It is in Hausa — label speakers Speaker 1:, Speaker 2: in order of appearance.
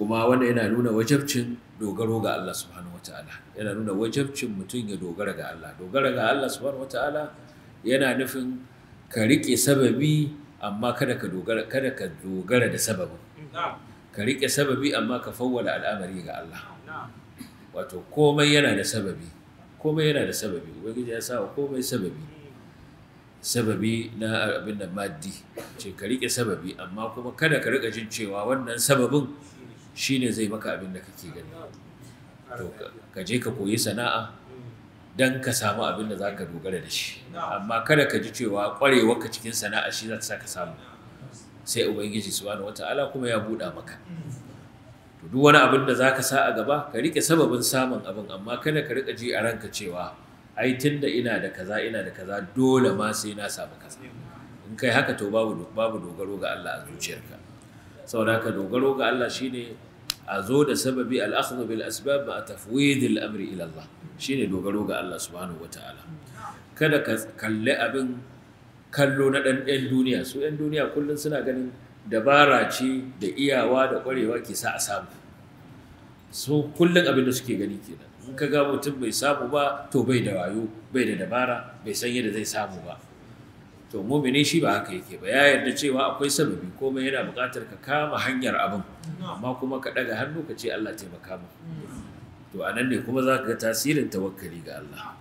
Speaker 1: Kuma wanda yana nuna wajabcin dogaro ga Allah subhanahu wataala, yana nuna wajabcin mutum ya dogara ga Allah. Dogara ga Allah subhanahu wataala yana nufin ka rike sababi, amma kada ka dogara da sababin. Ka rike sababi, amma ka fawwala al'amari ga Allah. Wato komai yana da sababi, komai yana da sababi. Ubangiji ya sa wa komai sababi, sababi na abin da maddi ce. Ka rike sababi, amma kuma kada ka rika jin cewa wannan sababin shine zai maka abin da kake gani. To ka je ka koyi sana'a dan ka samu abin da zaka dogara da shi, amma kada ka ji cewa kwarewarka cikin sana'a shi za ta sa ka samu, sai Ubangiji subhanahu wata'ala kuma ya buɗa maka. To duk wani abin da zaka sa a gaba, ka rike sababin samun abin, amma kada ka rika ji a ranka cewa ai tunda ina da kaza, ina da kaza, dole ma sai na samu kaza. In kai haka, to babu dogaro ga Allah a zuciyarka. Saboda haka dogaro ga Allah shine a zo da sababi, al-akhdhu bil asbab ma tafwid al-amri ila Allah, shine dogaro ga Allah subhanahu wataala. Kada ka kalli abin kallo na ɗan ɗan duniya. Su ɗan duniya kullum suna ganin dabara ce da iyawa da ƙwarewa ke sa a samu. Su kullum abin da suke gani kenan. In ka ga mutum bai samu ba, to bai da wayo, bai da dabara, bai san yadda zai samu ba. To mumini shi ba haka yake ba. Ya yarda cewa akwai sababi, komai yana buƙatar ka kama hanyar abin, amma kuma ka ɗaga hannu ka ce, "Allah, taimaka mu." To anan ne kuma za ka ga tasirin tawakkali ga Allah.